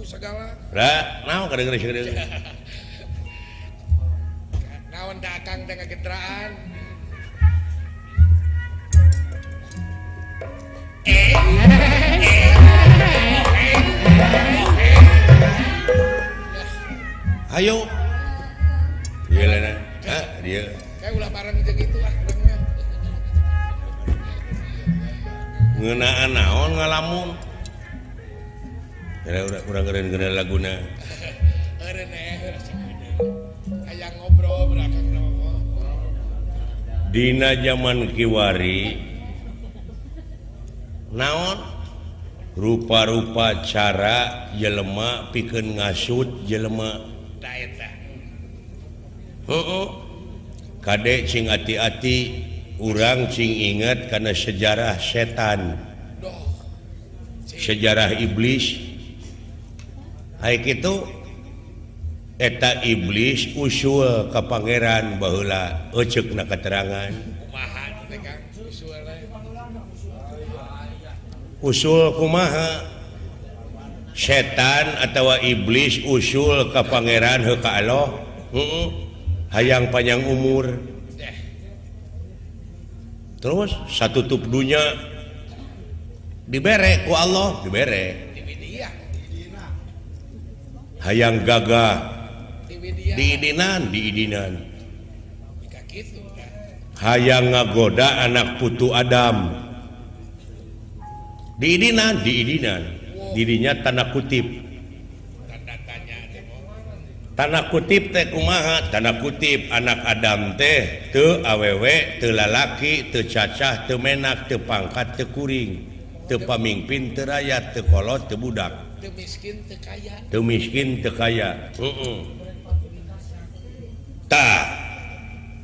Segala. Lah, naon kadenger sagedeung? Naon da Akang teh ngagedraan? Ayo. Ieu lana. Ha, dieu. Kayak ulah bareng jeung itu ah urang mah. Ngeunaan naon ngalamun? Kira urang ngeureun laguna. Eureun aya ngobrol berakang mah. Dina zaman kiwari naon rupa-rupa cara jelema pikeun ngasut jelema da eta. Heueuh. Kade cing ati-ati urang cing ingat kana sejarah setan. Sejarah iblis. Hai kitu eta iblis usul ka pangeran baheula euceukna katerangan. Kumaha teh Kang usulna? Usul kumaha? Setan atawa iblis usul ka pangeran heuh ka Allah. Heeh. Hayang panjang umur. Terus satutup dunya dibere ku Allah, dibere. Hayang gagah diidinan, diidinan. Hayang ngagoda anak putu Adam diidinan, diidinan. Dirinya tanda kutip. Tanda kutip teh kumaha? Tanda kutip anak Adam teh teu awewe, teu lalaki, teu cacah, teu menak, teu pangkat, teu kuring, teu pamingpin, teu rakyat, teu kolot, teu budak, teu miskin, teu kaya. Teu miskin, teu kaya. Heeh. Tah,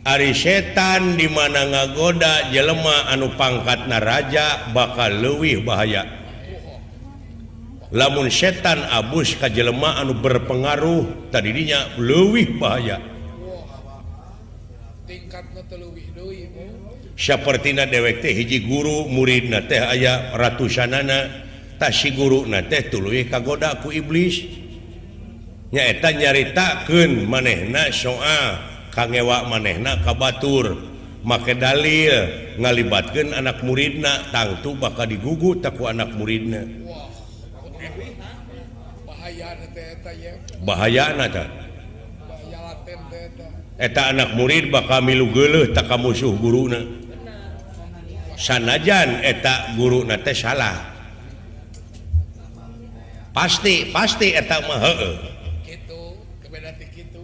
ari setan di mana ngagoda jelema anu pangkatna raja bakal leuwih bahaya. Lamun setan abus ka jelema anu berpengaruh tadinya leuwih bahaya. Tingkatna teh leuwih deui. Sapertina dewek teh hiji guru muridna teh aya ratusanana, tah si guruna teh tuluy kagoda ku iblis. Nyaeta nyaritakeun manehna soal kangewa manehna ka batur, make dalil ngalibatkeun anak muridna tangtu bakal digugu ta ku anak muridna. Bahayana teh eta anak murid bakal milu geuleuh ta ka musuh guruna. Sanajan eta guruna teh salah. Pasti pasti eta mah heueuh. Kitu, kebeda ti kitu.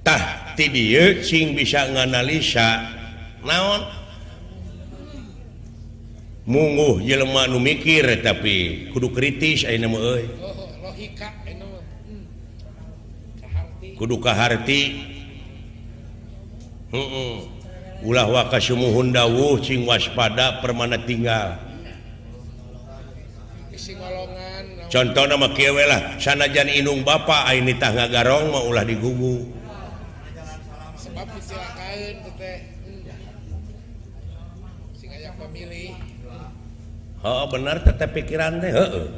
Tah ti dieu cing bisa nganalisa naon mungguh jelema nu mikir tapi kudu kritis ayeuna mah euy. Logika ayeuna mah. Kudu kaharti. Heeh. Ulah waka sumuhun dawuh cing waspada permana tinggal. Contohna mah kieu we lah, sanajan indung bapa aya nitah ngagarong mah ulah digugu. Sebab disilakaeun teh. Sing aya pamilih. Heeh, bener teh pikiran teh heueuh.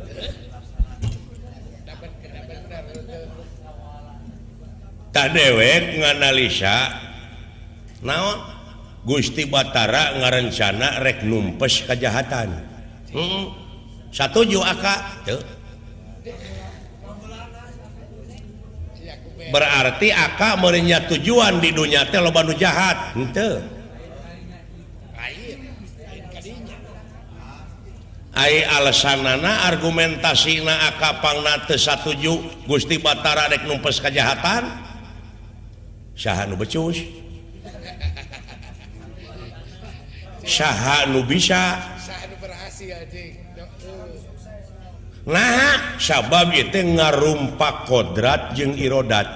Tah dewek nganalisa naon Gusti Batara ngarencana rek numpes kajahatan. Heeh. Satuju aka teu. Berarti aka meureun tujuan di dunya teh loba nu jahat, henteu. Ai alasanana argumentasina aka pangna teu satuju Gusti Batara rek numpes kajahatan. Saha nu becus? Saha nu bisa? Saha nu berhasil jeung. Nah, sabab ieu teh ngarumpak kodrat jeung irodat.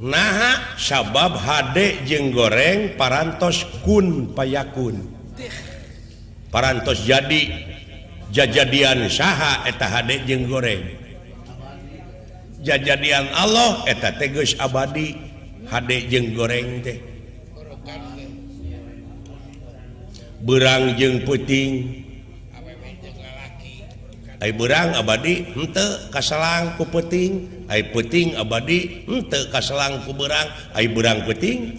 Nah, sabab hade jeung goreng parantos kun payakun. Parantos jadi jajadian saha eta hade jeung goreng. Jajadian Allah eta teh geus abadi hade jeung goreng teh. Berang jeung peuting, Ai beurang abadi henteu kaselang ku peuting, ai peuting abadi henteu kaselang ku beurang, ai beurang peuting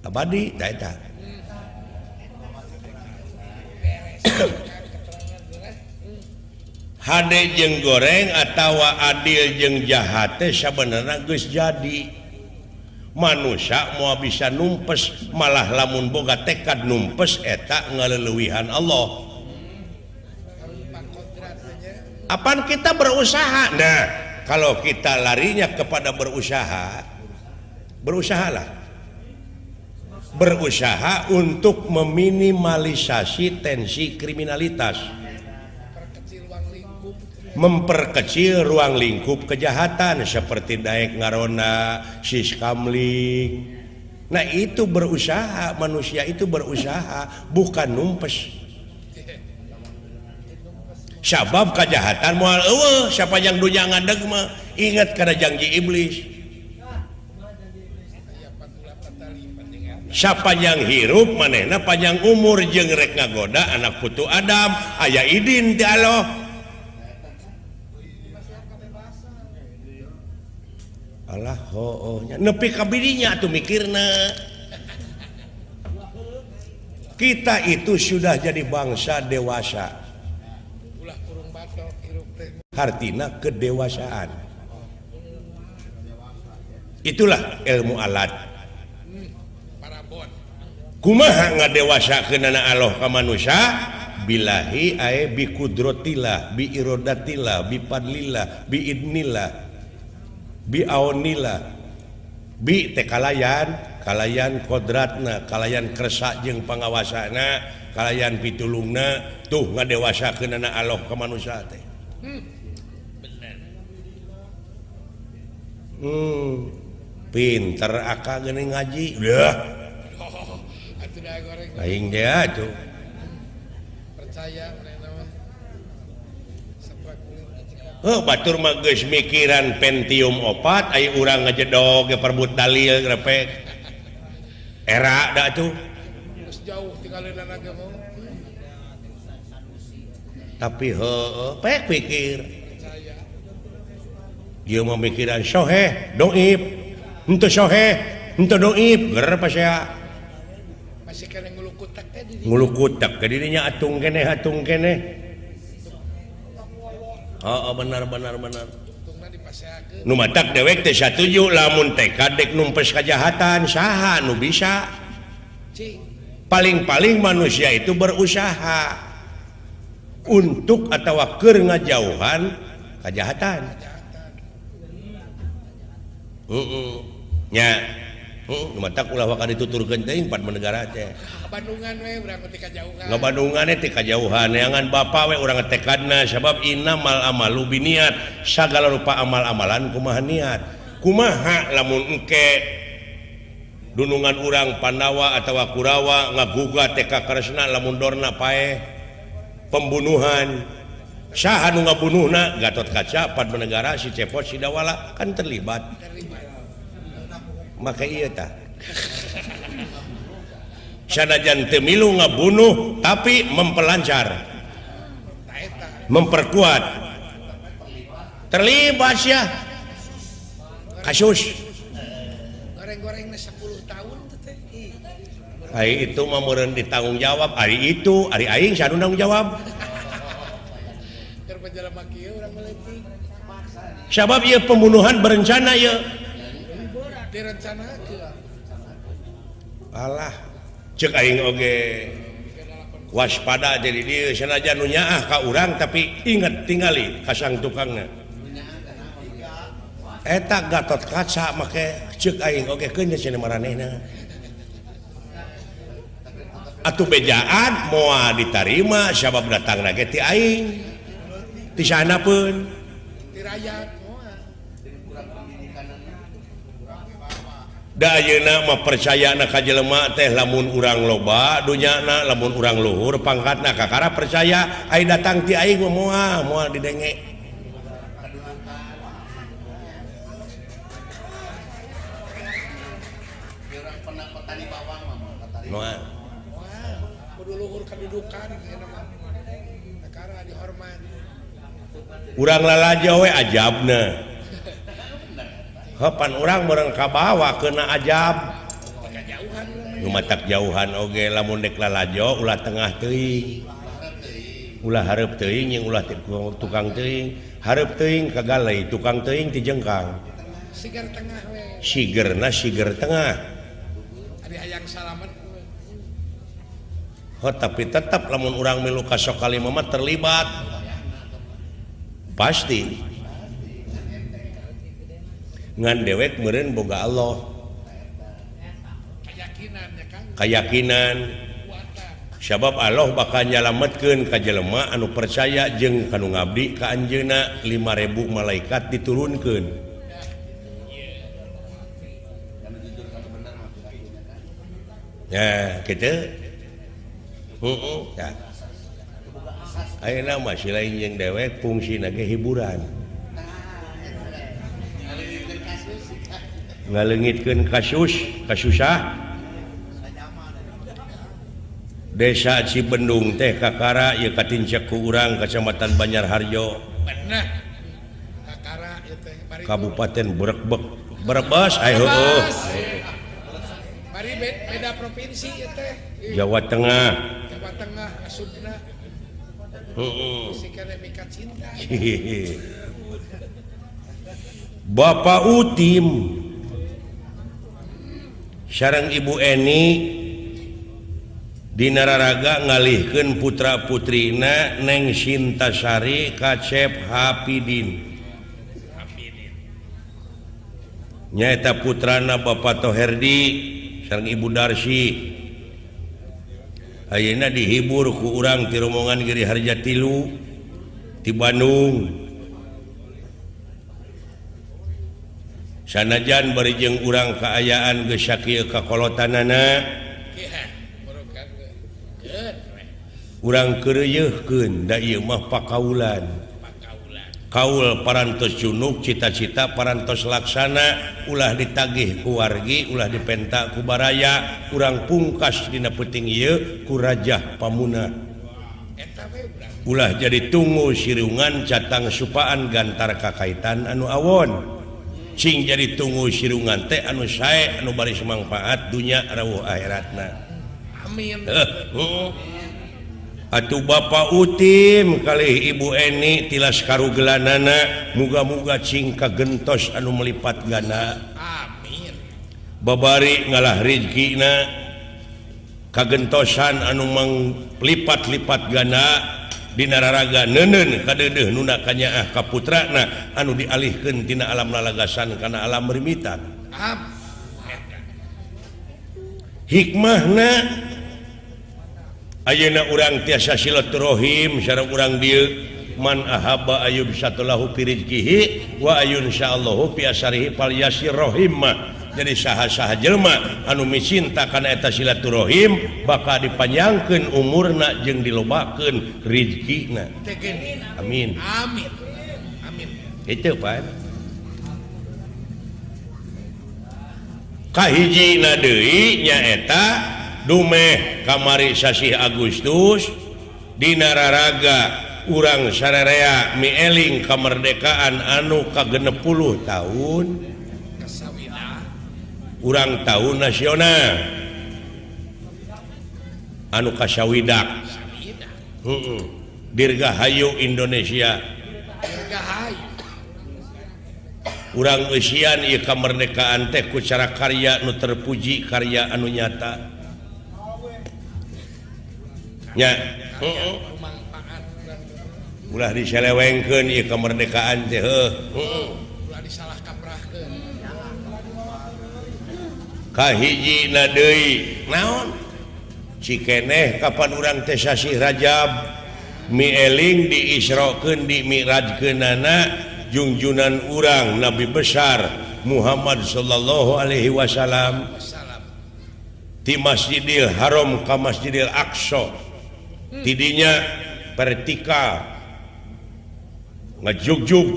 abadi tah eta. Hade jeung goreng atawa adil jeung jahat teh sabenerna geus jadi. Manusia moal bisa numpes, malah lamun boga tekad numpes eta ngaleuwihan Allah. Apaan kita berusaha? Nah, kalau kita larinya kepada berusaha, berusahalah. Berusaha untuk meminimalisasi tensi kriminalitas. Memperkecil ruang lingkup kejahatan seperti daek ngarona, siskamling. Nah, itu berusaha, manusia itu berusaha, bukan numpes. Sabab kejahatan moal eueuh sapanjang dunya ngadeg mah ingat kana janji iblis. Sapanjang hirup manehna panjang umur jeung rek ngagoda anak putu Adam aya idin ti Allah. Allah hooh nya nepi ka bidinya atuh mikirna. Kita itu sudah jadi bangsa dewasa. Hartina kedewasaan. Itulah ilmu alat. Kumaha ngadewasakeunana Allah ka manusia? Billahi ae bi kudrotillah, bi irodatillah, bi fadlillah, bi idnillah, bi aunillah. Bi teh kalayan, kalayan kodratna, kalayan kersa jeung pangawasana, kalayan pitulungna, tuh ngadewasakeunana Allah ka manusia teh. Pinter akak geuning ngaji. Udah. Aing teh atuh. Percaya manehna mah. Heuh batur mah geus mikiran Pentium 4 aya urang ngajedog ge perbut dalil grepek. Era da atuh. Geus jauh tinggaleunan ge mah. Tapi heuh pek pikir. Dia memikiran soheh doib henteu soheh henteu doib ger pasea masih keneh ngulukutak teh di ngulukutak ke dirinya atung keneh heeh benar benar benar nu matak dewek teh satuju lamun tekad dek numpes kajahatan saha nu bisa paling-paling manusia itu berusaha untuk atawa keur ngajauhan kajahatan. Nya matak ulah waka dituturkeun teuing pan negara teh. Bandungan we urang teh kajauhan. Ngabandungan teh kajauhan neangan bapa we urang tekadna sabab innamal amalu biniat sagala rupa amal-amalan kumaha niat. Kumaha lamun engke dunungan urang Pandawa atawa Kurawa ngagugat teh ka Kresna lamun dorna paeh pembunuhan. Saha nu ngabunuhna Gatot Kaca Padmanegara si Cepot si Dawala kan terlibat. Maka iya tah. Sanajan teu milu ngabunuh tapi mempelancar. Memperkuat. Terlibat sia. Kasus. Goreng-gorengna 10 tahun teh. Ari itu mah meureun ditanggung jawab, ari itu, ari aing saha nu nanggung jawab. Sabab ieu pembunuhan berencana ieu. Direncanakeun. Alah, ceuk aing oge waspada jadi dieu sanajan nu nyaah ka urang tapi inget tingali ka sang tukangna. Eta Gatot Kaca make ceuk aing oge keun cenah maranehna. Atuh bejaan moal ditarima sabab datangna ge ti aing. Ti sana pun ti rakyat moal. Da ayeuna mah percayana ka jelema teh lamun urang loba dunyana lamun urang luhur pangkatna kakara percaya ai datang ti aing mah moal moal didenge. Moal. Moal kudu luhur kedudukan ayeuna mah kakara dihormat. Urang lalajo we ajabna. Kapan urang meureun kabawa keuna ajab. Nu matak jauhan oge lamun dek lalajo ulah tengah teuing. Ulah hareup teuing jeung ulah tukang teuing. Hareup teuing kagalei, tukang teuing ti jengkang. Siger tengah we. Sigerna siger tengah. Ari hayang salamet. Oh, tapi tetap lamun urang milu ka Sokalima mah terlibat. Pasti. Ngan dewek meureun boga Allah. Keyakinan ya Kang. Keyakinan. Sabab Allah bakal nyalametkeun ka jelema anu percaya jeung kanu ngabdi ka anjeunna 5000 malaikat diturunkeun. Ya, kitu. Heeh, tah. Ayeuna mah si lain jeung dewek fungsina ge hiburan. Ngaleungitkeun kasus, kasusah. Desa Cibendung teh kakara ieu katincek ku urang Kecamatan Banjarharjo. Bener. Kakara ieu teh Kabupaten Brebek. Brebes aya heueuh. Bari beda provinsi ieu teh. Jawa Tengah. Jawa Tengah asupna. Heeh. Sikana mika cinta. Bapak Utim sareng Ibu Eni dina raraga ngalihkeun putra-putrina Neng Sintasari Kacep Hapidin. Nyaeta putrana Bapak Toherdi sareng Ibu Darsi. Ayeuna dihibur ku urang ti rombongan Giri Harja Tilu ti Bandung. Sanajan bari jeung urang kaayaan geus sakieu kakolotanana. Urang keureuyeurkeun da ieu mah pakaulan. Kaul parantos junuk, cita-cita parantos laksana, ulah ditagih ku wargi, ulah dipenta ku baraya, urang pungkas dina peuting ieu ku Rajah Pamuna. Ulah jadi tunggu sirungan catang supaan gantar kakaitan anu awon. Cing jadi tunggu sirungan teh anu sae anu baris mangfaat dunya rawuh akhiratna. Amin. Atuh Bapak Utim kalih Ibu Eni tilas karugelanana muga-muga cing kagentos anu melipat ganda. Amin. Babari ngalah rizkina kagentosan anu melipat-lipat ganda dina raraga neuneun kadeudeuh nuna kanyaah ka putrana anu dialihkeun tina alam lalagasan kana alam rimitan. Hikmahna ayeuna urang tiasa silaturahim sareng urang dieu man ahabba ayyub satulahu fi rizqihi wa ayun syaallahu fi asarihi falyasir rahimah. Jadi saha-saha jelema anu micinta kana eta silaturahim bakal dipanjangkeun umurna jeung dilobakeun rizkina. Amin. Amin. Amin. Itu Pak. Kahijina deui nyaeta dumeh kamari sasih Agustus dina raraga urang sararea mieling kemerdekaan anu ka-60 tahun urang tahun nasional anu kasawidak. Heeh. Dirgahayu Indonesia. Dirgahayu. Urang eusian ieu kamerdekaan teh ku cara karya nu terpuji, karya anu nyata. Nya, heeh. Ulah diselewengkeun ieu kamerdekaan teh heuh. Heeh. Ulah disalah kaprahkeun. Kahijina deui naon? Cikeneh kapan urang teh sasih Rajab mieling diisrokeun dimi'rajkeunana jungjunan urang Nabi besar Muhammad sallallahu alaihi wasallam di Masjidil Haram ka Masjidil Aqsa. Tidinya vertikal ngajugjug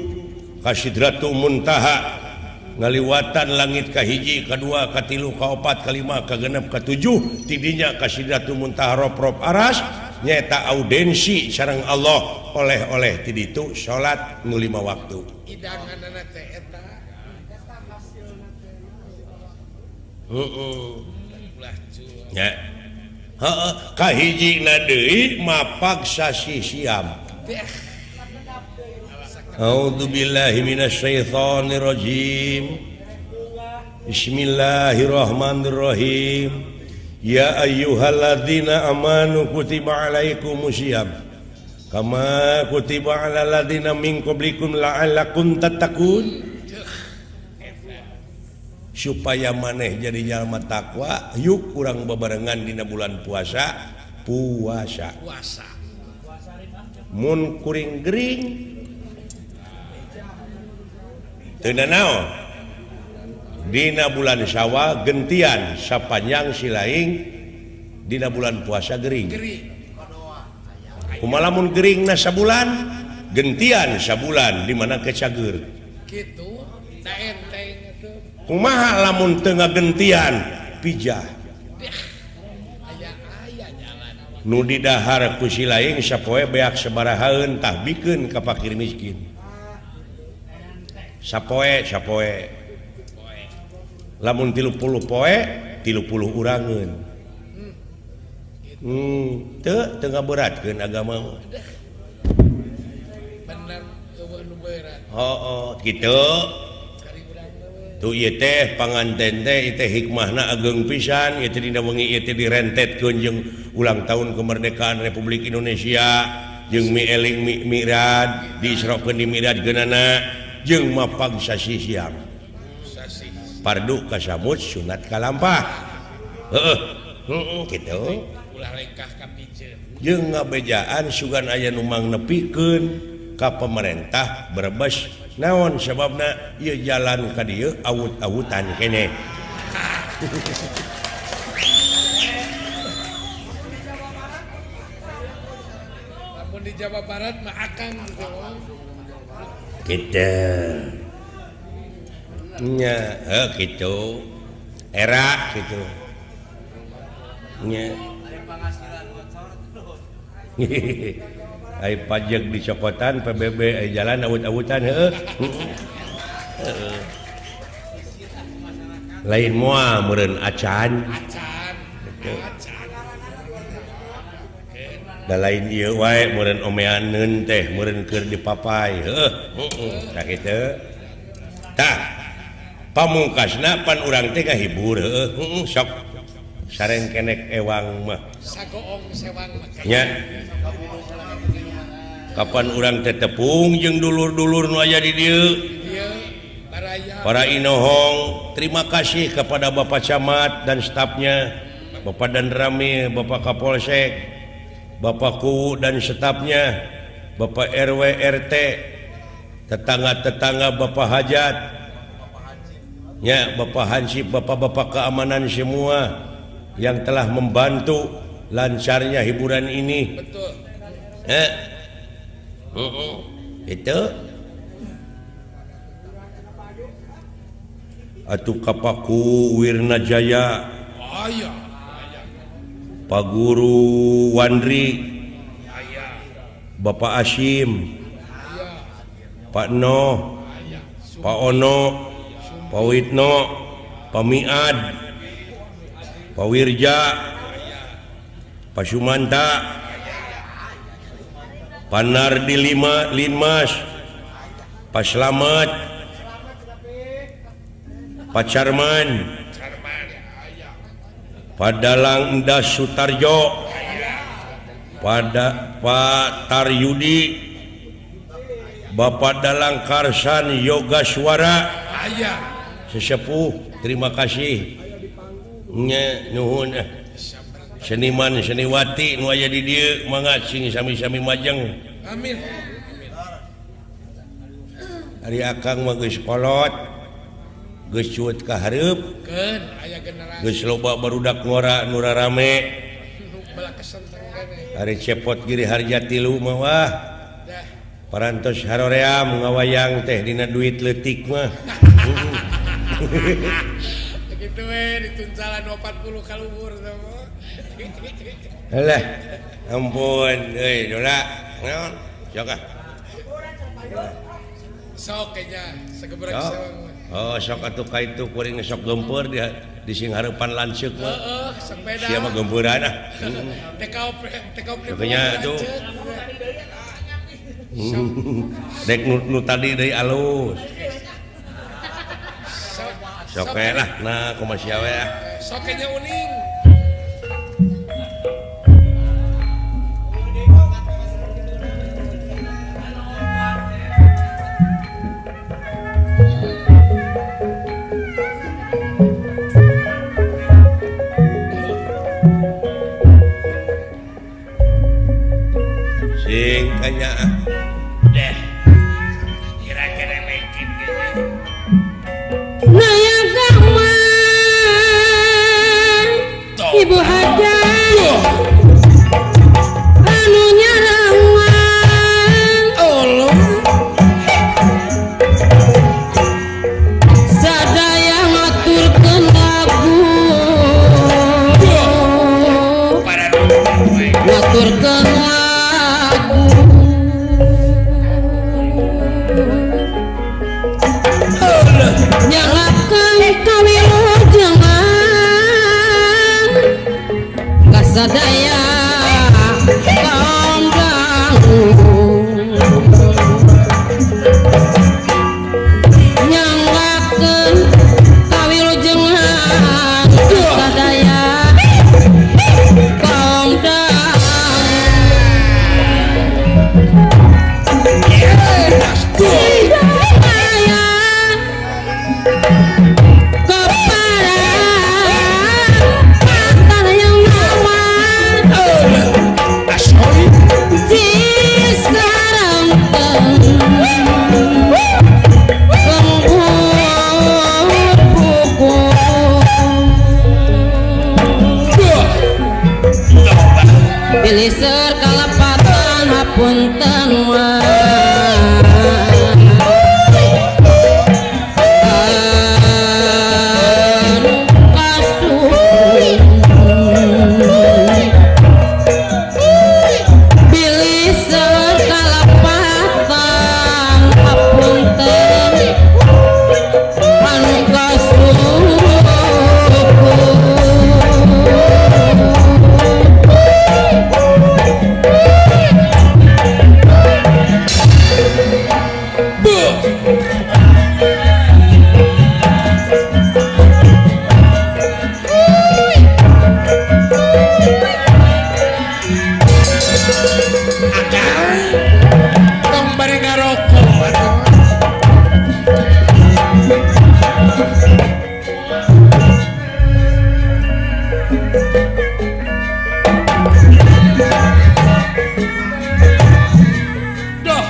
ka Sidratul Muntaha ngaliwatan langit ka hiji, ka dua, ka tilu, ka opat, ka lima, ka genep, ka tujuh, tidinya ka Sidratul Muntaha rop-rop aras Nyaeta audensi sareng Allah oleh-oleh ti ditu salat nu 5 waktu. Hidanganna teh eta. Heeh. Nya. Heeh, kahijina deui mapag sasi siam. A'udzubillahi minasyaitonirrajim. Bismillahirrahmanirrahim. Ya ayyuhalladzina amanu kutiba alaikumusiyam kama kutiba alal ladzina min qablikum la'allakum tattaqun. Supaya maneh jadi jalma takwa, yuk urang bebarengan dina bulan puasa, puasa. Puasa. Mun kuring gering teu nanaon. Dina bulan Syawal gentian sapanjang silaing dina bulan puasa gering. Kumaha lamun geringna sabulan gentian sabulan di mana kecager. Kitu da enteng atuh. Kumaha lamun teu ngagentian pijah. Aya-aya jalan. Nu didahar ku silaing sapoe beak sabarahaeun tah bikeun ka fakir miskin. Sapoe sapoe lamun 30 poe 30 urangeun. Teu teu ngaberatkeun agama mah. Bener eueuh nu berat. Heuh, kitu. Tuh ieu teh panganten teh ieu teh hikmahna ageng pisan, ieu teh dina wengi ieu teh direntetkeun jeung ulang tahun kemerdekaan Republik Indonesia jeung mi eling mi mirad diisrokeun di miradkeunana jeung mapag sasi siang. Pardu kasamut sunat kalampah. Heeh. Heeh kitu. Ulah lengkah ka piceun. Jeung ngabejaan sugan aya nu mangnepikeun ka pemerintah Brebes naon sababna ieu jalan ka dieu awut-awutan keneh. Lamun di Jawa Barat mah akang gitu. Kitu. Nya, heuh kitu. Era kitu. Nya. Ai pajak dicokotan PBB ai jalan awut-awutan heuh. Heeh. Lain moal meureun acan. Acan. Acan. Da lain ieu wae meureun omeaneun teh meureun keur dipapai heuh. Heeh. Tah kitu. Tah. Pamungkasna pan urang teh ngahibur heuh sok sareng kenek ewang mah sagoong sewang mah nya kapan urang teh tepung jeung dulur-dulur nu aya di dieu para inohong terima kasih kepada Bapak Camat dan stafnya, Bapak Danramil, Bapak Kapolsek, Bapak Kuwu dan stafnya, Bapak RW RT, tetangga-tetangga Bapak Hajat, ya Bapak Hansip, bapak-bapak keamanan semua yang telah membantu lancarnya hiburan ini. Betul. Itu atuh Kapaku Wirna Jaya, Pak Guru Wandri, Bapak Asim, Pak Noh, Pak Ono, Pak Witno, Pak Miad, Pak Wirja, Pak Sumanta, Pak Nardi Lima Linmas, Pak Slamet, Pak Carman, Pak Dalang Endas Sutarjo, pada Pak Taryudi, Bapak Dalang Karsan Yoga Suara, sesepuh terima kasih nya nuhun seniman seniwati nu aya di dieu mangga sing sami-sami majeng. Amin. Ari akang mah geus kolot, geus cuut ka hareup, keun aya generasi geus loba barudak ngora nu rarame. Ari cepot Giri Harja tilu mah wah. Parantos haroream ngawayang teh dina duit leutik mah. Kitu we dituncalan 40 ka luhur teh mah. Alah, ampun euy Dola. Naon? Sok ah. Sok nya sagebrek sewang. Oh, sok atuh ka itu kuring sok gempeur di sing hareupan lanceuk mah. Heeh, sepeda. Sia mah gempeuran ah. Teh Makanya tuh. Dek nu tadi deui alus. Sok we lah, nah kumaha sia we ah. Sok nya uning. Sing kanya deh kira-kira mungkin Naya Gama Ibu Hajah anu nyarawan Allah sadaya ngaturkeun lagu ngaturkeun lagu nyalakan kawilujengan kasadaya kaum dangu nyalakan kawilujengan kasadaya kaum dangu Biliseur kalepatan hapunten mah Biliseur kalepatan hapunten anu kasuku. Tong bari ngarokok atuh. Doh.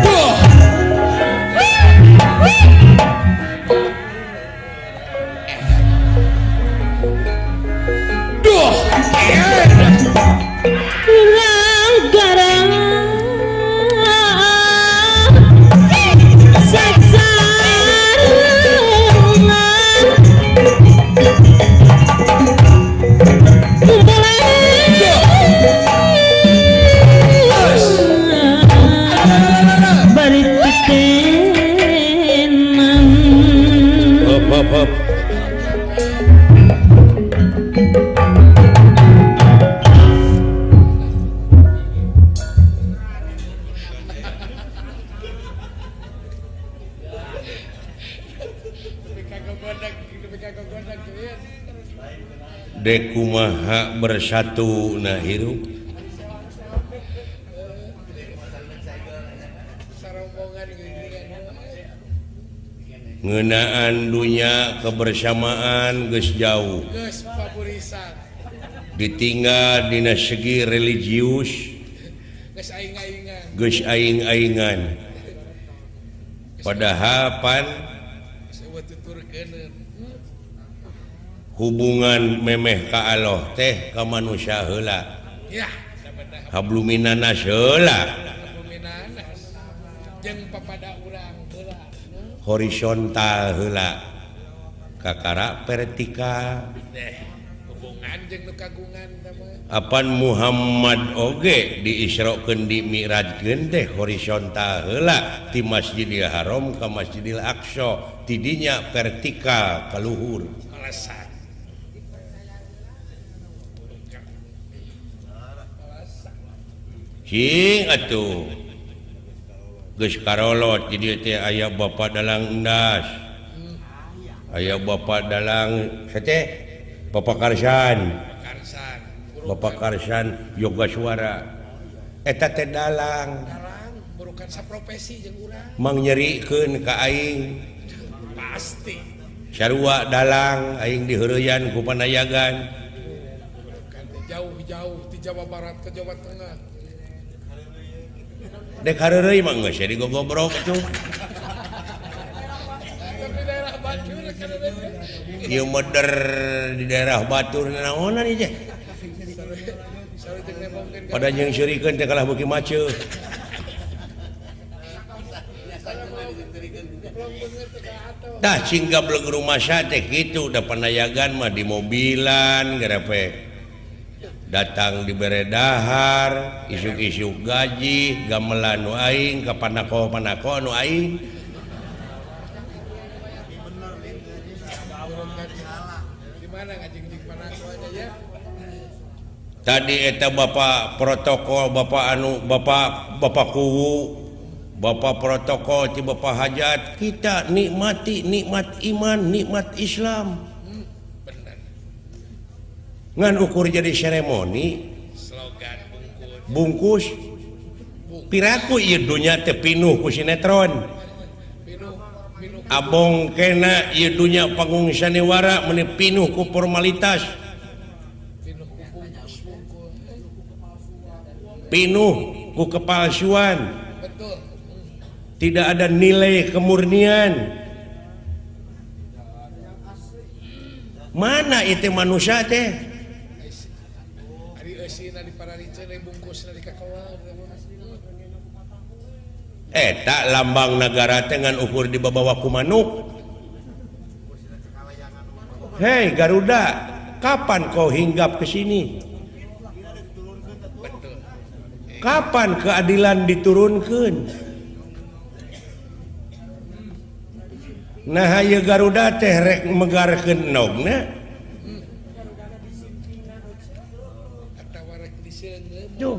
Doh. Duh. Kurang sasarengan bari titenang. Hop hop hop. Dek kumaha bersatu na hirup ngeunaan dunya kebersamaan geus jauh ditinggal dina segi religius geus aing-aingan padahal pan hubungan memeh ka Allah teh ka manusia heula. Ya, Habluminanas heula. Habluminanas. Jeung papada urang heula. Horizontal heula. Kakara vertikal. Hubungan jeung nu kagungan Apan Muhammad oge diisrokeun di Mi'rajkeun teh horizontal heula ti Masjidil Haram ka Masjidil Aqsa, tidinya vertikal ka luhur. Alasan. Cing atuh. Geus karolot di dieu teh aya Bapak Dalang Endas. Aya Bapak Dalang teh Bapak Karsan. Bapak Karsan Yoga Suara eta teh dalang. Dalang bukan saprofesi jeung urang. Mangnyerikeun ka aing. Pasti. Sarua dalang aing diheureyan ku panayagan. Jauh-jauh di Jawa Barat ke Jawa Tengah. Dek hareureuy mah geus jadi gogobrok atuh. Di daerah Batur kan ieu meder di daerah Batur naonan ieu teh. Pada jeung seurikeun teh kalah beuki maceuh. Tah cing gablek rumasa teh kitu da panayagan mah di mobilan gerepe. Datang dibere dahar, isuk-isuk gaji, gamelan nu aing, ka panako-panako nu aing. Tadi eta bapak protokol, bapak anu, bapak bapak kuwu, bapak protokol ti bapak hajat, kita nikmati nikmat iman, nikmat Islam. Ngan ukur jadi seremoni slogan bungkus piraku ieu dunya teh pinuh ku sinetron. Abong kena ieu dunya panggung sanewara meuni pinuh ku formalitas. Pinuh ku kepalsuan. Tidak ada nilai kemurnian. Mana itu manusia teh? Tak lambang negara dengan ukur di bawah ku manuk. Hei Garuda, kapan kau hinggap ke sini? Kapan keadilan diturunkan? Nah, ieu Garuda teh rek megarkeun endogna. Tuh.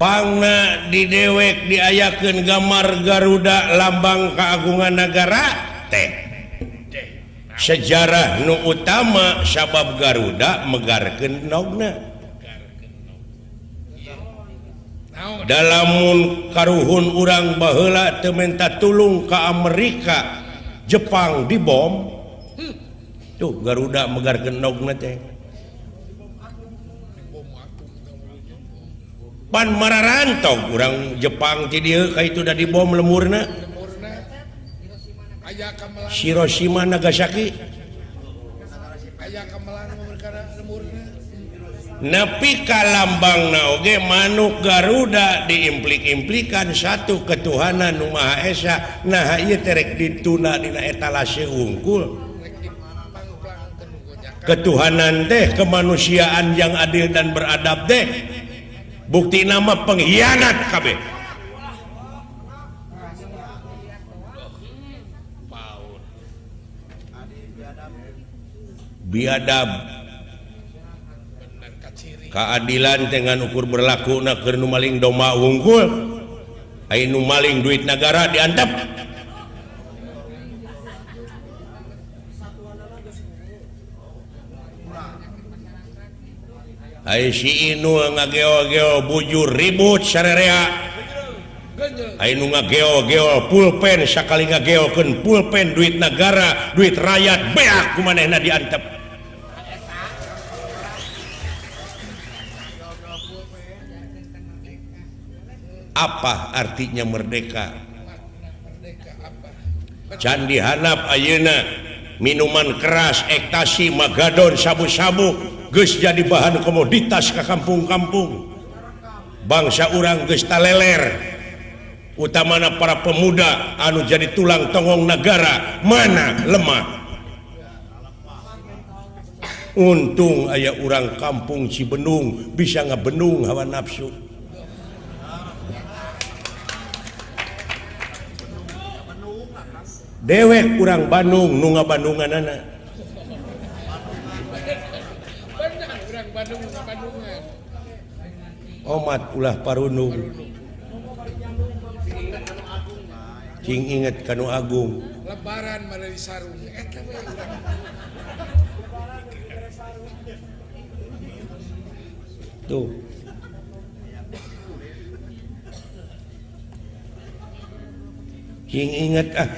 Pangna di dewek diayakeun gambar Garuda lambang keagungan negara teh. Sejarah nu utama sabab Garuda megarkeun endogna. Dalamun karuhun urang baheula teu menta tulung ka Amerika, Jepang dibom. Tuh Garuda megarkeun endogna teh. Pan mararantog urang Jepang ti dieu ka itu da dibom lemurna. Hiroshima Nagasaki. Nepi ka lambangna oge manuk Garuda diimplik-implikan satu ketuhanan nu Maha Esa. Nah ieu teh rek dituna dina etalase wungkul. Ketuhanan teh kemanusiaan yang adil dan beradab teh bukti nama pengkhianat kabeh. Biadab. Keadilan dengan ukur berlaku na keur nu maling domba wungkul. Ai nu maling duit negara diantep. Ai si Inul ngageo-geo bujur ribut sarerea. Ai nu ngageo-geo pulpen sakali ngageokeun pulpen duit negara, duit rakyat beak ku manehna diantep. Apa artinya merdeka? Candi Hanap ayeuna minuman keras, ekstasi, magadon, sabu-sabu geus jadi bahan komoditas ka kampung-kampung. Bangsa urang geus taleler, utamana para pemuda anu jadi tulang tonggong negara mana lemah. Untung aya urang kampung Cibendung bisa ngebendung hawa nafsu. Dewek urang Bandung nu ngabandunganana. Benar urang Bandung nu ngabandungan. Omat ulah parunung. Cing inget kanu agung. Lebaran meuli sarung eta we urang. Tuh. Cing inget ah.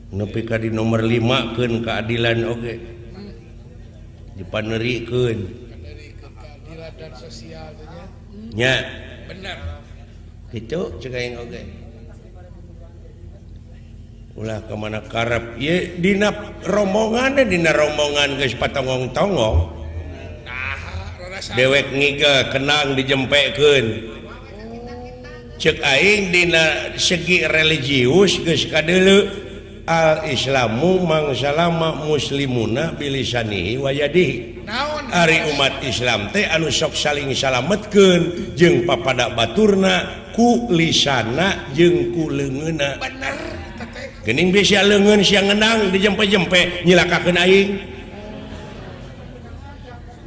Nepi ka di nomor 5 keun keadilan oge. Dipanerikeun. Keadilan dan sosial teh nya. Nya. Bener. Kitu cek aing oge. Ulah ka mana karep ieu dina rombongan dina rombongan geus patonggong-tonggong. Dewek ngigel kenang dijempekeun. Cek aing dina segi religius geus kadeuleu al islamu mangsalama muslimuna bilisanihi wa yadihi. Ari umat Islam teh anu sok saling salametkeun jeung papada baturna ku lisana jeung ku leungeunna. Bener teh. Geuning bisa leungeun sia ngendang dijempe-jempe nyilakakeun aing.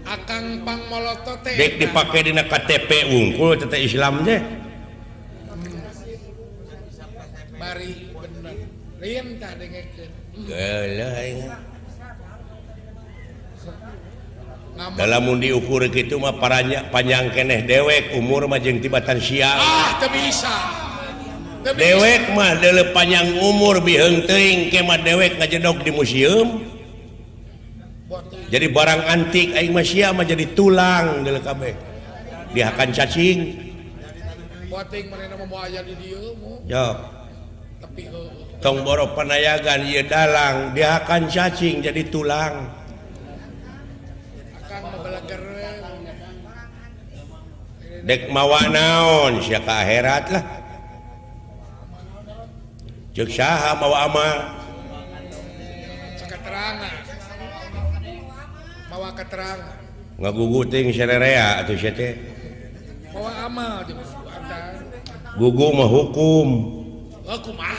Akang pangmoloto teh dek dipake dina KTP wungkul teh Islam teh. Bari bener. Riem tah dengekeun. Geuleuh aing. Dalam diukur kitu mah paranya panjang keneh dewek umur mah jeung tibatan sia. Ah, teu bisa. Dewek mah deuleu panjang umur biheung teuing ke mah dewek ngajedog di museum. Jadi barang antik aing mah sia mah jadi tulang deuleu kabeh. Dihakan cacing. Boting manehna mah moal aya di dieu mu. Yo. Tapi heueuh. Tong boro panayagan ieu dalang dihakan cacing jadi tulang. Dek mawa naon sia ka akhirat lah. Ceuk saha mawa amal? Keterangan. Mawa keterangan. Ngagugu teuing sarerea atuh sia teh. Mawa amal Gugu mah hukum. Hukum ah.